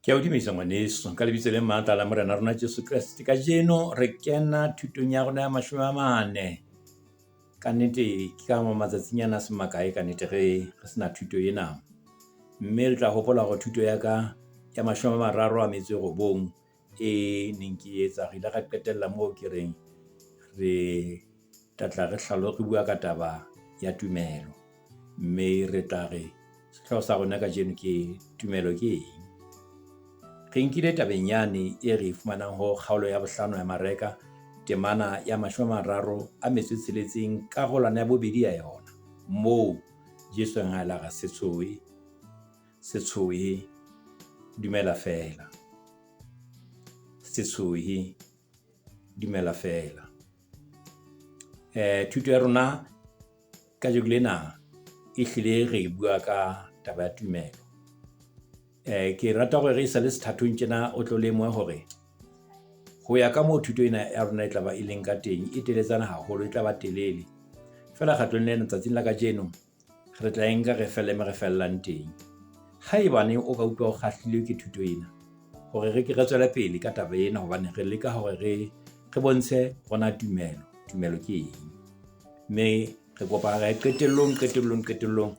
Ke a o dumedisa ngwaneso ka lebitso le matla la Morena rona Jesu Kreste. Kajeno re kena thutong ya rona ya 40. Kannete ke ka matsatsing ana a seng makae kannete re sena thuto ena. Mme le tla hopola hore thuto ya ka ya 39 e neng ke etsa, re ile ra qetella moo ke reng re tla tla re re bua ka taba ya tumelo. Mme re tla re sehlooho sa rona kajeno ke tumelo ke eng? Re nkile tabeng yane e re e fumanang ho kgaolo ya bohlano ya Mareka, temana ya 36, karolwana ya bobedi ya yona. Moo Jesu a la re se tshohe, se tshohe, dumela feela. Se tshohe, dumela feela. Thuto ya rona kajeno lena ehlile re bua ka taba ya tumelo. Ke rata hore re e sale sethathong tjena o tlo lemohe hore ho ya ka moo thuto ena ya rona e tlaba e leng ka teng, e teletsana haholo, e tla ba telele. Feela kgatlong lena, tsatsing la kajeno re tla e nka re felle mo re fellang teng. Haebane o ka utlwa o kgahlilwe ke thuto ena, hore re ke re tswele pele ka taba ena, hobane re leka hore re bontshe rona tumelo, tumelo ke eng. Mme re kopa re qetellong, qetellong, qetellong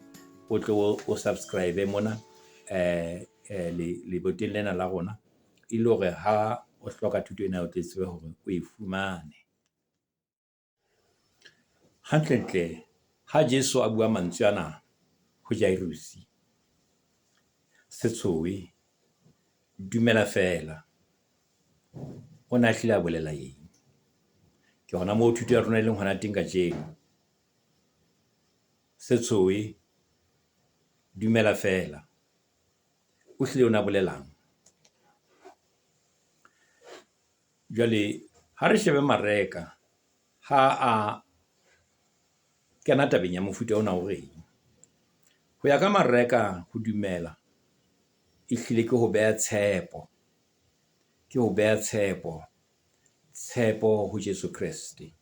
o tlo o subscribe mona leboteng lena la rona, e le hore ha o hloka thuto ena o tle tsebe hore o e fumane. Hantlentle ha Jesu a bua mantswe ana ho Jairuse, se tshohe, dumela feela, o ne a hlile a bolela eng? Ke hona moo thuto ya rona e leng hona teng kajeno. Se tshohe, dumela feela. O hlile o ne a bolelang? Jwale ha re shebe Mareka ha a kena tabeng ya mofuta ona o reng. Ho ya ka Mareka, ho dumela ehlile ke ho beha tshepo, ke ho beha tshepo, tshepo ho Jesu Kreste.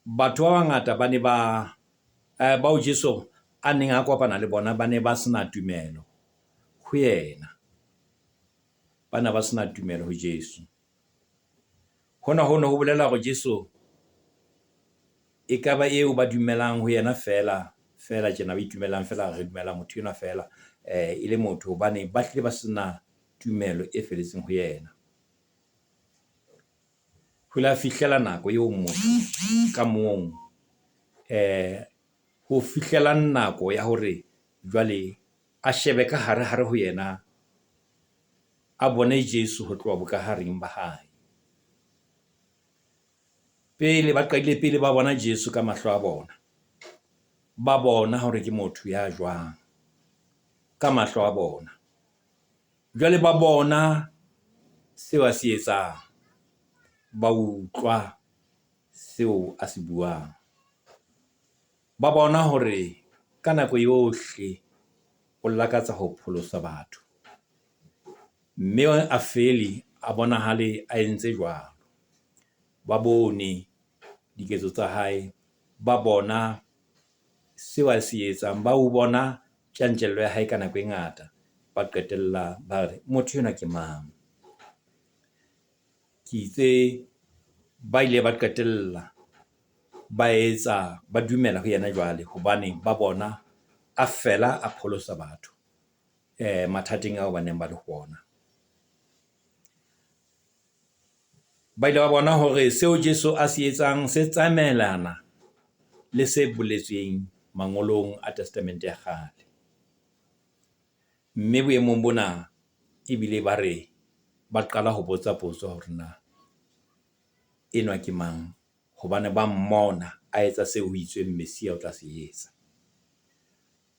Batho ba bangata ba ne ba bao Jesu a neng a kopana le bona, ba ne ba sena tumelo ho yena. Ba ne ba sena tumelo ho Jesu. Hona ho ne ho bolela hore Jesu e ka ba eo ba dumelang ho yena feela, feela tjena ba itumelang feela re dumela motho enwa feela e le motho hobane ba hlile ba sena tumelo e felletseng ho yena. Ho ile ha fihlela nako eo motho ka mong ho fihlela nako ya hore jwale a shebe ka hare hare ho yena, a bone Jesu ho tloha bokahareng ba hae. Pele ba qadile pele ba bona Jesu ka mahlo a bona, ba bona hore ke motho ya jwang ka mahlo a bona. Jwale ba bona seo a se etsang, ba utlwa seo a se buang. Ba bona hore ka nako yohle o lakatsa ho pholosa batho, mme a fele a bonahale a entse jwalo. Ba bone diketso tsa hae, ba bona seo a se etsang, ba o bona tjantjello ya hae ka nako e ngata, ba qetella ba re motho enwa ke mang? Ke itse ba ile ba qetella ba etsa, ba dumela ho yena jwale hobane ba bona a fela a pholosa batho mathateng ao ba neng ba le ho ona. Ba ile ba bona hore seo Jesu a se etsang se tsamaelana le se boletsweng mangolong a Testamente ya Kgale. Mme boemong bona ebile ba re ba qala ho botsa potso hore na enwa ke mang, hobane ba mmona a etsa seo ho itsweng Messia o tla se etsa.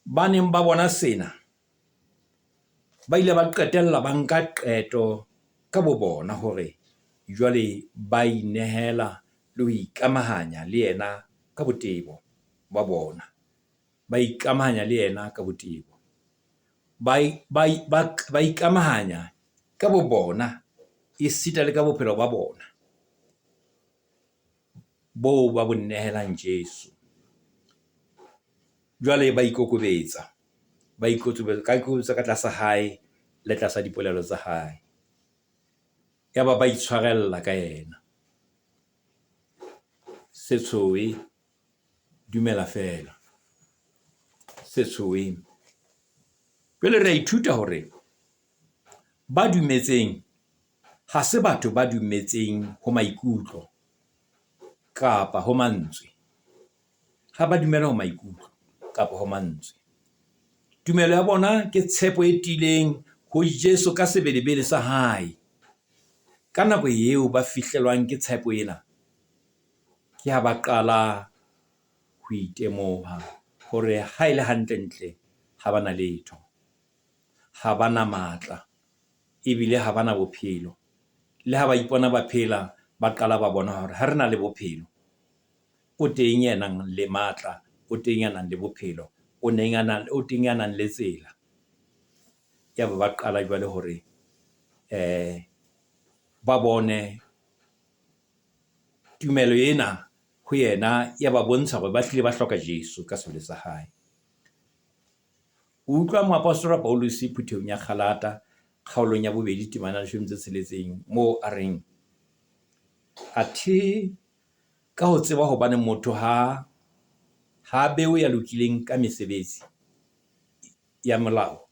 Ba neng ba bona sena ba ile ba qetella ba nka qeto ka bo bona hore jwale ba inehela le ho ikamahanya le yena ka botebo ba bona. Ba ikamahanya le yena ka botebo. Ba ikamahanya ka bo bona esita le ka bophelo ba bona boo ba bo nehelang Jesu. Jwale ba ikokobetsa. Ba ka ikokobetsa ka tlasa hae le tlasa dipolelo tsa hae. Yaba ba itshwarella ka yena. Se tshohe, dumela feela. Se tshoheng. Jwale re a ithuta hore ba dumetseng ha se batho ba dumetseng ho maikutlo kapa ho mantswe. Ha ba dumela ho maikutlo kapa ho mantswe. Tumelo ya bona ke tshepo e tiileng ho Jesu ka sebelebele sa hae. Ka nako eo ba fihlelwang ke tshepo ena, ke ha ba qala ho itemoha hore ha e le hantle-ntle ha ba na letho. Ha ba na matla, ebile ha ba na bophelo. Le ha ba ipona ba phela, ba qala ba bona hore ha re na le bophelo. O teng ya nang le matla, o teng ya nang le bophelo, o neng a nang, o teng ya nang le tsela. Yaba ba qala jwale hore ba bone tumelo ena ho yena ya ba bontsha hore ba hlile ba hloka Jesu ka sebele sa hae. O utlwa moapostola Pauluse phuthehong ya Galata kgaolong ya bobedi temana ya leshome tse tsheletseng moo a reng, athe ka ho tseba hobane motho ha ha bewe ya lokileng ka mesebetsi ya molao,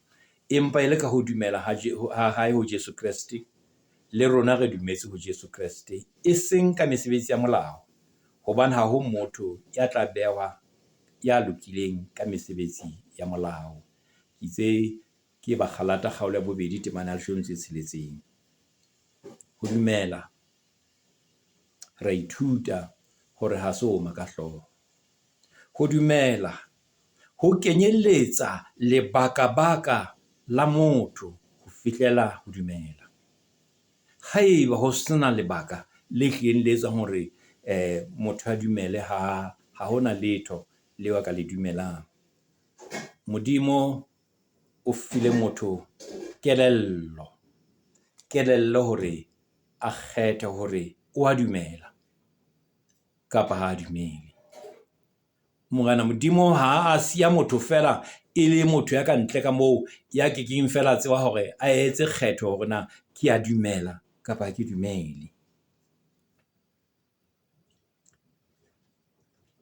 empa e le ka ho dumela ha hae ho Jesu Kreste, le rona re dumetse ho Jesu Kreste, e seng ka mesebetsi ya molao, hobane ha ho motho ya tla behwa ya lokileng ka mesebetsi ya molao. Ke itse ke Bagalata kgaolo ya bobedi temana ya leshome metso e tsheletseng. Ho dumela, re a ithuta hore ha se oma ka hlooho. Ho dumela ho kenyelletsa lebaka-baka la motho ho fihlela ho dumela. Haeba ho sena lebaka le hlileng le etsang hore motho a dumele, ha hona letho leo a ka le dumelang. Modimo o file motho kelello, kelello hore a kgethe hore o a dumela kapa ha a dumele. Morena Modimo ha a siya motho feela e le motho ya ka ntle ka moo, ya kekeng feela a tseba hore a etse kgetho hore na ke a dumela kapa ha ke dumele.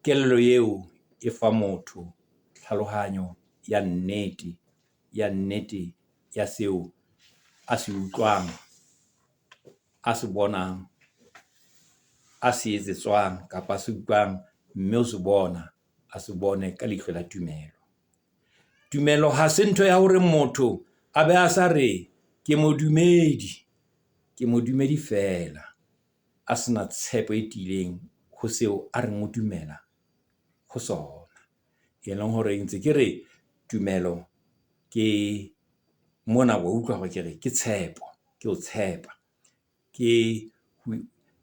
Kelello eo e fa motho tlhalohanyo ya nnete, ya nnete ya seo a se utlwang, a se bonang, a se etsetswang kapa a se utlwang, mme o se bona, a se bone ka leihlo la tumelo. Tumelo ha se ntho ya hore motho a be a sa re ke modumedi, ke modumedi feela a sena tshepo e tiileng ho seo a reng o dumela ho sona. E leng hore ntse ke re tumelo ke mona wa utlwa hore ke re ke tshepo, ke ho tshepa. Ke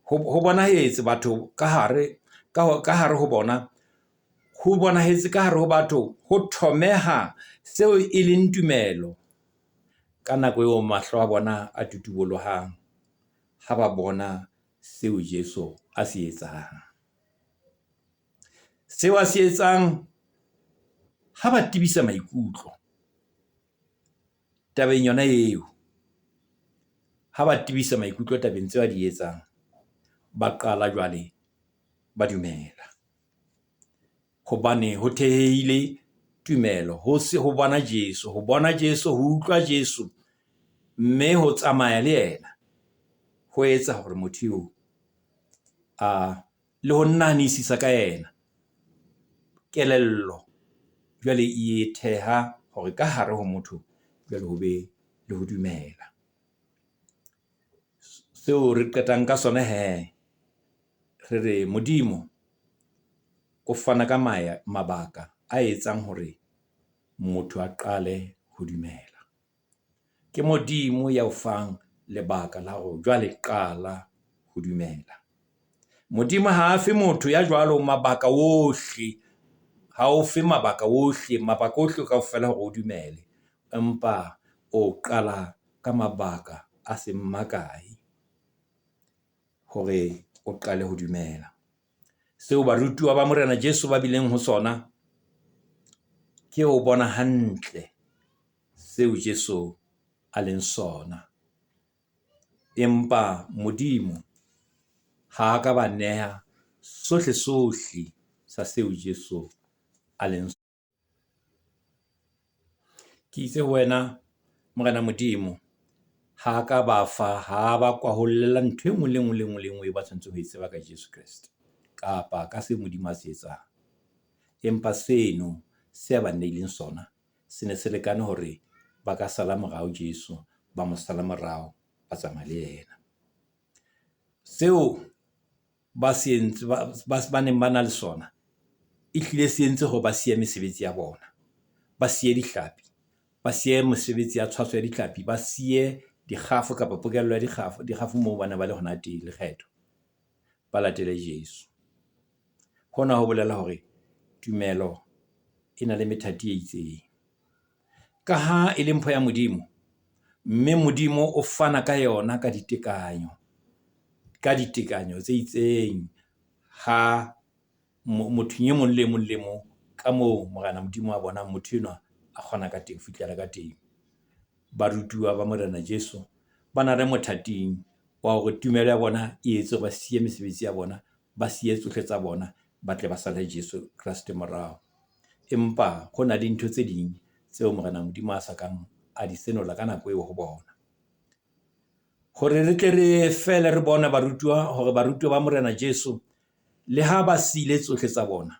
ho bonahetse batho ka hare ka hare ho bona, ho bonahetse ka hare ho batho ho thomeha seo e leng tumelo. Ka nako eo mahlo a bona a tutubolohang ha ba bona seo Jesu a se etsang. Seo a se etsang ha ba tebisa maikutlo tabeng yona eo, ha ba tebisa maikutlo tabeng tseo a di etsang, ba qala jwale ba dumela. Hobane ho thehile tumelo ho se ho bona Jesu, ho bona Jesu, ho utlwa Jesu, mme ho tsamaya le yena ho etsa hore motho eo a le ho nahanisisa ka yena. Kelello jwale e theha hore ka hare ho motho jwale ho be le ho dumela. Seo re qetang ka sona hee, re re Modimo o fana ka mabaka a etsang hore motho a qale ho dumela. Ke Modimo ya o fang lebaka la hore jwale qala ho dumela. Modimo ha a fe motho ya jwalo mabaka ohle, ha o fe mabaka ohle, mabaka ohle kaofela hore o dumele. Empa o qala ka mabaka a seng makae hore o qale ho dumela. Seo barutuwa ba Morena Jesu ba bileng ho sona, ke ho bona hantle. seo Jesu a leng sona. Empa Modimo ha a ka ba neha sohle sohle sa seo Jesu a leng. Ke itse ho wena, Morena Modimo, ha a ka ba fa, ha ba kwahollela ntho e nngwe le nngwe le nngwe le nngwe e ba tshwanetseng ho e tseba ka Jesu Kreste kapa ka seo Modimo a se etsang. Empa seno se a ba neileng sona se ne se lekane hore ba ka sala morao Jesu, ba mo sala morao, ba tsamaya le yena. Seo ba se entse, ba neng ba na le sona, ehlile se entse hore ba siye mesebetsi ya bona, ba siye dihlapi, ba siye mosebetsi ya tshwaso ya dihlapi, ba siye dikgafo kapa pokello ya dikgafo, dikgafo moo ba ne ba le hona teng, lekgetho, ba latele Jesu. Hona ho bolela hore tumelo e na le methati e itseng. Ka ha e le mpho ya Modimo, mme Modimo o fana ka yona ka ditekanyo, ka ditekanyo tse itseng ha mothong e mong le mong le mong ka moo Morena Modimo a bonang motho enwa a kgona ka teng, fihlela ka teng. Barutuwa ba Morena Jesu ba na le mothating wa hore tumelo ya bona e etse hore ba siye mesebetsi ya bona, ba siye tsohle tsa bona, ba tle ba sale Jesu Kreste morao. Empa ho na le ntho tse ding tseo Morena Modimo a sa kang a di senola ka nako eo ho bona. Hore re tle re fele re bone barutuwa hore barutuwa ba Morena Jesu le ha ba siile tsohle tsa bona,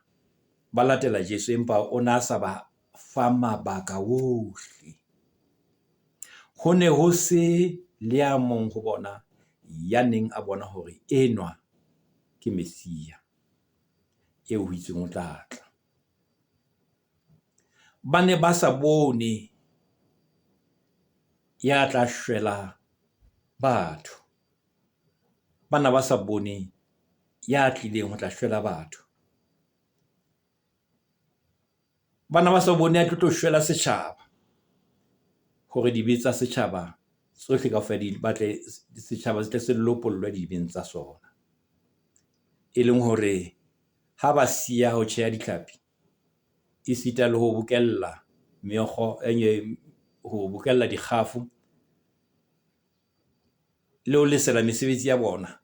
ba latela Jesu, empa o ne a sa ba fa mabaka wohle. Ho ne ho se le ya mong ho bona ya neng a bona hore enwa ke Messia eo ho itsweng o tla tla. Ba ne ba sa bone ya tla shwela batho. Ba na ba sa bone ya tlileng ho tla shwela batho. Ba na ba sa bone ya tlo tlo shwela setjhaba, hore dibe tsa setjhaba tsohle kaofela di batle setjhaba se tle se lopollwe dibeng tsa sona. E leng hore ha ba siya ho tjheha ditlhapi, esita le ho bokella meokgo, ho bokella dikgafo le ho lesela mesebetsi ya bona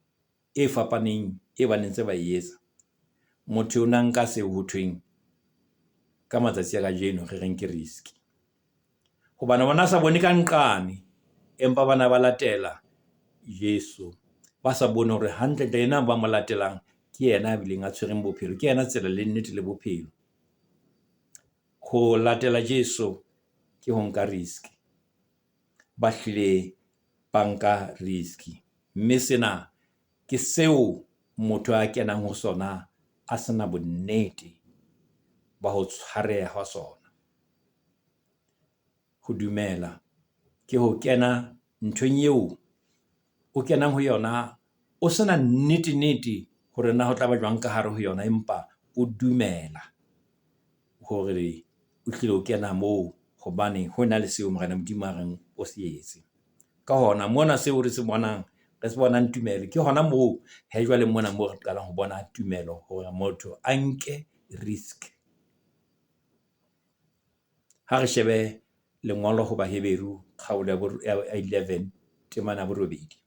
e fapaneng e ba neng ntse ba e etsa. Motho o na nka seo ho thweng ka matsatsi a kajeno re reng ke risk. Hobane bona sa bone ka nqane, empa bana ba latela Jesu, ba sa bone hore hantle-ntle yena ba mo latelang ke yena a bileng a tshwereng bophelo, ke yena tsela le nnete le bophelo. Ho latela Jesu ke ho nka risk. Ba hlile ba nka risk. Mme sena ke seo motho a kenang ho sona a sena bonnete ba ho tshwareha hwa sona. Ho dumela ke ho kena nthong eo o kenang ho yona o sena nnete-nnete hore na ho tla ba jwang ka hare ho yona, empa o dumela hore o hlile o kena moo hobane ho na le seo Morena Modimo a reng o se etse. Ka hona mona seo re se bonang, re se bonang tumelo, ke hona moo he jwale mona moo re qalang ho bona tumelo hore motho a nke risk. Ha re shebe lengolo ho Baheberu kgaolo ya 11 temana ya 8.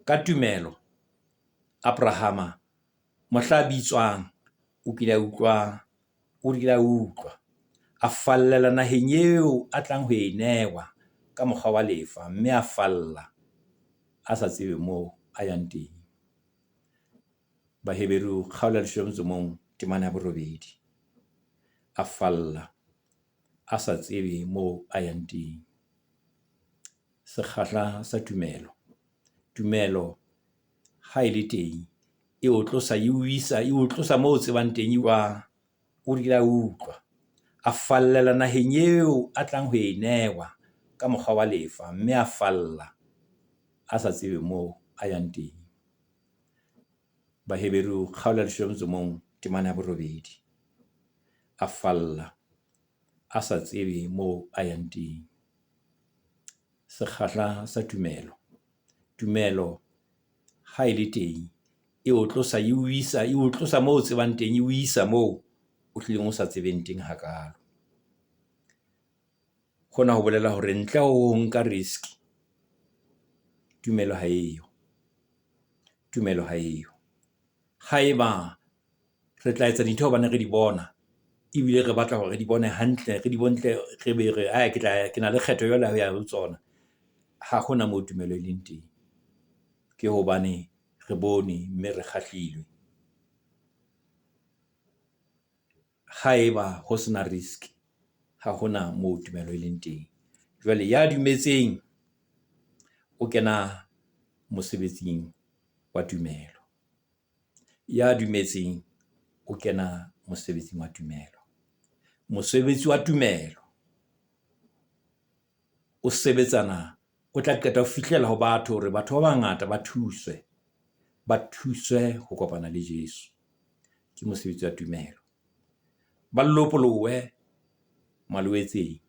Ka tumelo Abrahama mohla bitswang o kile a utlwa, o ile a utlwa, a fallela naheng eo a tlang ho e newa ka mokgwa wa lefa, mme a falla a sa tsebe moo a yang teng. Baheberu kgaolo ya 11 temana ya 8. A falla a sa tsebe moo a yang teng. Sekgahla sa tumelo. Tumelo ha e le teng, e o tlosa e o isa, e o tlosa moo o tsebang teng, wa o ile a utlwa. A fallela naheng eo a tlang ho e newa ka mokgwa wa lefa, mme a falla a sa tsebe moo a yang teng. Baheberu kgaolo ya 11 temana ya 8. A falla a sa tsebe moo a yang teng. Sekgahla sa tumelo. Tumelo ha e le teng, e o tlosa e o isa, e o tlosa moo o tsebang teng, e o isa moo o hlileng o sa tsebeng teng hakalo. Hona ho bolela hore ntle ho nka risk, tumelo ha eyo. Tumelo ha eyo. Haeba re tla etsa dintho hobane re di bona ebile re batla hore re di bone hantle, re di re be re ae ke tla ke na le kgetho jwale ya ho ya ho tsona. Ha hona moo tumelo e leng teng. Ke hobane re bone mme re kgahlilwe. Haeba ho sena risk, ha hona moo tumelo e leng teng. Jwale ya dumetseng o kena mosebetsing wa tumelo. Ya dumetseng o kena mosebetsing wa tumelo. Mosebetsi wa tumelo o sebetsana, o tla qeta ho fihlela ho batho hore batho ba bangata ba thuswe. Ba thuswe ho kopana le Jeso. Ke mosebetsi wa tumelo. Ba lopolowe malwetseng,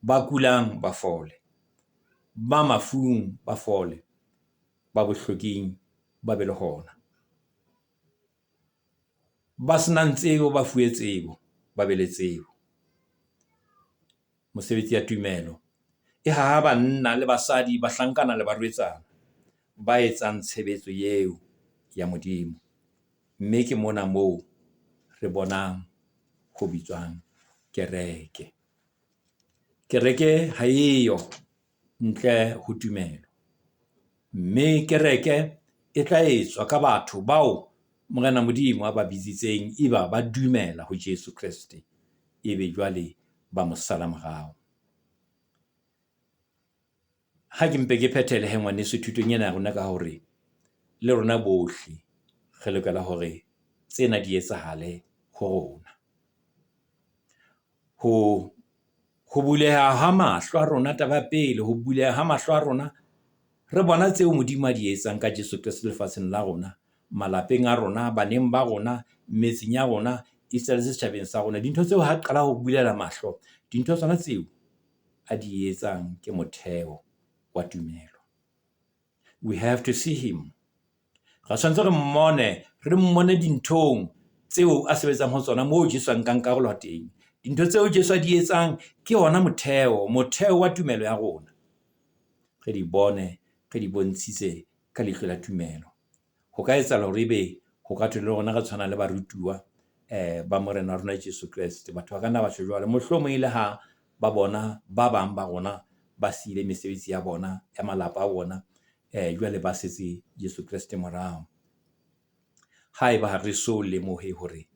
ba kulang ba fole, ba mafung ba fole, ba bohloking ba be le hona. Ba senang tsebo, ba fuwe tsebo, ba be le tsebo. Mosebetsi ya tumelo e haha banna le basadi, bahlankana le barwetsana ba etsang tshebetso eo ya Modimo. Mme ke mona moo re bonang ho bitswang kereke. Kereke ha eyo ntle ho tumelo. Mme kereke e tla etswa ka batho bao Morena Modimo a ba bitsitseng, eba ba dumela ho Jeso Kreste. Ebe jwale ba mo sala morao. Ha ke mpe ke phethele hee ngwaneso thutong ena ya rona ka hore le rona bohle re lokela hore tsena di etsahale ho rona. Ho buleha ha mahlo a rona, taba ya pele, ho buleha ha mahlo a rona. Re bona tseo Modimo a di etsang ka Jeso Kreste lefatsheng la rona, malapeng a rona, baneng ba rona, metseng ya rona, esita le setjhabeng sa rona. Dintho tseo ha qala ho bulela mahlo, dintho tsona tseo a di etsang ke motheo wa tumelo. We have to see him. Re tshwanetse re mmone, re mmone dinthong tseo a sebetsang ho tsona moo Jeso a nkang karolo teng. Dintho tseo Jeso a di etsang ke ona motheo, motheo wa tumelo ya rona. Re di bone, re di bontshitse ka leihlo la tumelo. Ho ka etsahala hore ebe ho ka thwe le rona re tshwana le barutuwa ba Morena wa rona Jeso Kreste. Batho ba ka nna ba tjho jwalo. Mohlomong e le ha ba bona ba bang ba rona ba siile mesebetsi ya bona ya malapa a bona, jwale ba setse Jeso Kreste morao. Haeba ha re so lemohe hore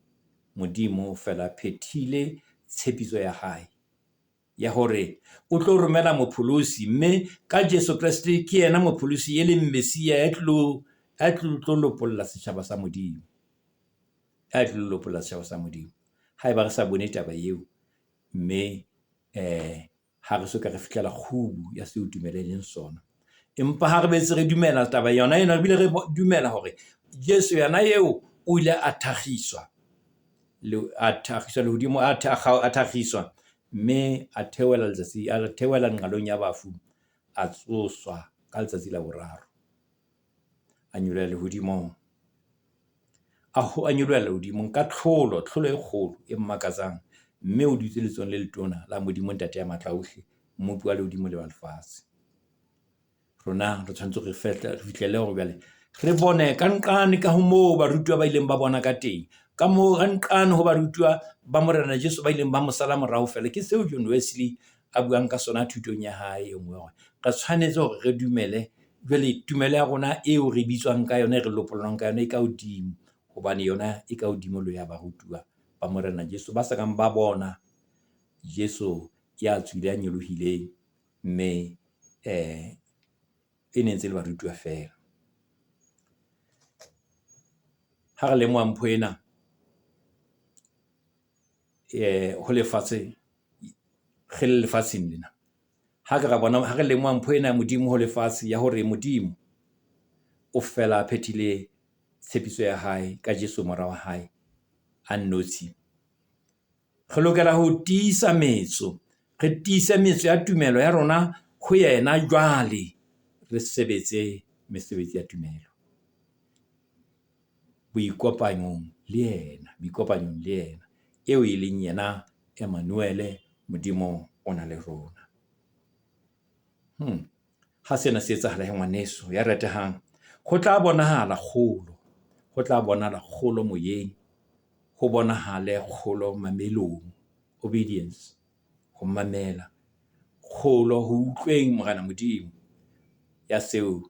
Modimo feela phethile tshepiso ya hae ya hore o tlo romela mopholosi, mme ka Jeso Kreste ke yena mopholosi e leng Messia ya tlilo ya tlo lopolla setjhaba sa Modimo. Ya tlilo lopolla setjhaba sa Modimo. Haeba re sa bone taba eo, mme ha re soka re fihlela kgubu ya seo tumelo e leng sona. Empa ha re betse re dumela taba yona ena, re bile re dumela hore Jeso yena eo o ile a thakgiswa, a thakgiswa lehodimo, a thakgiswa mme a theohela letsatsi, a theohela nqalong ya bafu, a tsoswa ka letsatsi la boraro. A nyolohela lehodimong. A nyolohela lehodimong ka tlholo, tlholo e kgolo e makatsang. Mme o dutse letsohong le letona la Modimo Ntate ya matla ohle, Mmopi wa lehodimo le wa lefatshe. Rona re tshwanetse re fihlelle hore jwale re bone ka nqane ka ho moo barutuwa ba ileng ba bona ka teng. Ka moo ka nqane ho barutuwa ba Morena Jeso ba ileng ba mo sala morao feela. Ke seo John Wesley a buang ka sona thutong ya hae e nngwe hore re tshwanetse hore re dumele. Jwale tumelo ya rona eo re bitswang ka yona, e re lopollwang ka yona e ka hodimo. Hobane yona e ka hodimo le ya barutuwa ba Morena Jeso ba sa kang ba bona Jeso ya tswile, ya nyolohileng. Mme e ne ntse le barutuwa feela. Ha re lemoha mpho ena ho lefatshe, re le lefatsheng lena. Ha re ra bona, ha re lemoha mpho ena ya Modimo ho lefatshe ya hore Modimo o fela a phethile tshepiso ya hae ka Jeso mora wa hae a nnotshi. Re lokela ho tiisa metso, re tiise metso ya tumelo ya rona ho yena jwale re sebetse mesebetsi ya tumelo. Boikopanyong le yena, boikopanyong le yena eo e leng yena Emmanuel, Modimo o na le rona. Ha sena se etsahala he ngwaneso ya ratehang, ho tla bonahala kgolo. Ho tla bonahala kgolo moyeng, ho bonahale kgolo mamelong, obedience, ho mamela. Kgolo ho utlweng Morena Modimo ya seo,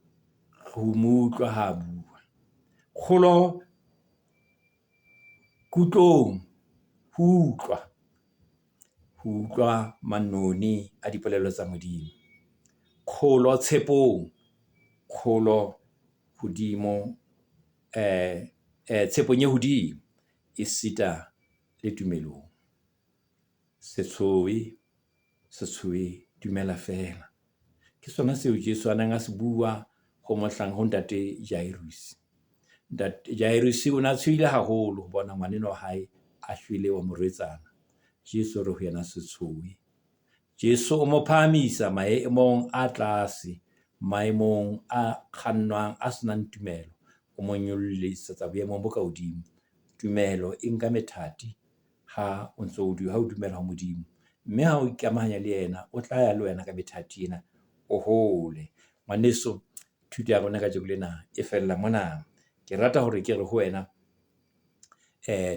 ho mo utlwa ha a bua. Kgolo kutlong, ho utlwa. Ho utlwa manoni a dipolelo tsa Modimo. Kgolo tshepong, kgolo hodimo tshepong e hodimo esita le tumelong. Se tshohe, se tshohe, dumela feela. Ke sona seo Jesu a neng a se bua ho mohlang, ho ntate Jairus. Ntate Jairus o ne a tshohile haholo ho bona ngwanenwa wa hae a shwele wa morwetsana. Jesu o re ho yena, se tshohe. Jesu o mo phahamisa maemong a tlase, maemong a kgannwang, a senang tumelo. O mo nyollisetsa boemong bo ka hodimo. Tumelo e nka methati ha o ntso ha o dumela ho Modimo. Mme ha o ikamahanya le yena, o tla ya le wena ka methati ena, o hole. Ngwaneso, thuto ya rona kajeko lena e fella mona. Ke rata hore ke re ho wena,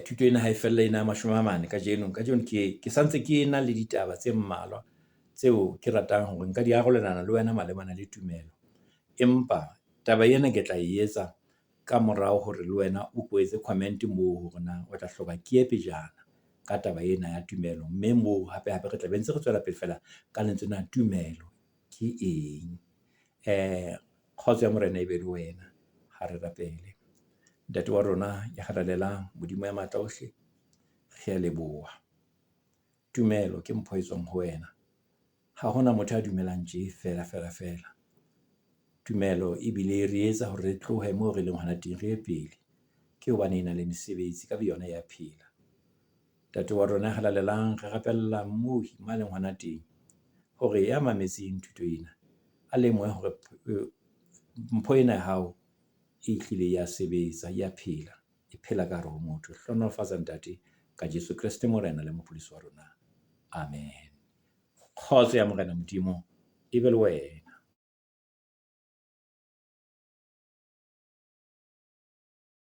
thuto ena ha e fella ena ya 40 kajeno. Kajeno ke santse ke na le ditaba tse mmalwa tseo ke ratang hore nka di arolelana le wena malebana le tumelo. Empa taba ena ke tla e etsa ka morao hore le wena o ko etse comment moo hore na o tla hloka ke ye pejana ka taba ena ya tumelo. Mme moo hape hape re tla be ntse re tswela pele feela ka lentswe na tumelo ke eng. Kgotso ya Morena e be le wena. Ha re rapele. Ntate wa rona ya halalelang, Modimo ya matla ohle, re a leboha. Tumelo ke mpho e tswang ho wena. Ha hona motho a dumelang tje feela feela feela. Tumelo ebile re etsa hore re tlohe moo re leng hona teng re ye pele. Ke hobane e na le mesebetsi ka boyona ya phela. Ntate wa rona ya halalelang, re rapella mmohi mo a leng hona teng hore ya mametseng thuto ena a lemohe hore mpho ena ya hao e hlile ya sebetsa, ya phela, e phela ka hare ho motho. Hlohonolofatsa ntate ka Jesu Kreste Morena le Mopholosi wa rona. Amen. Kgotso ya Morena Modimo e be le wena.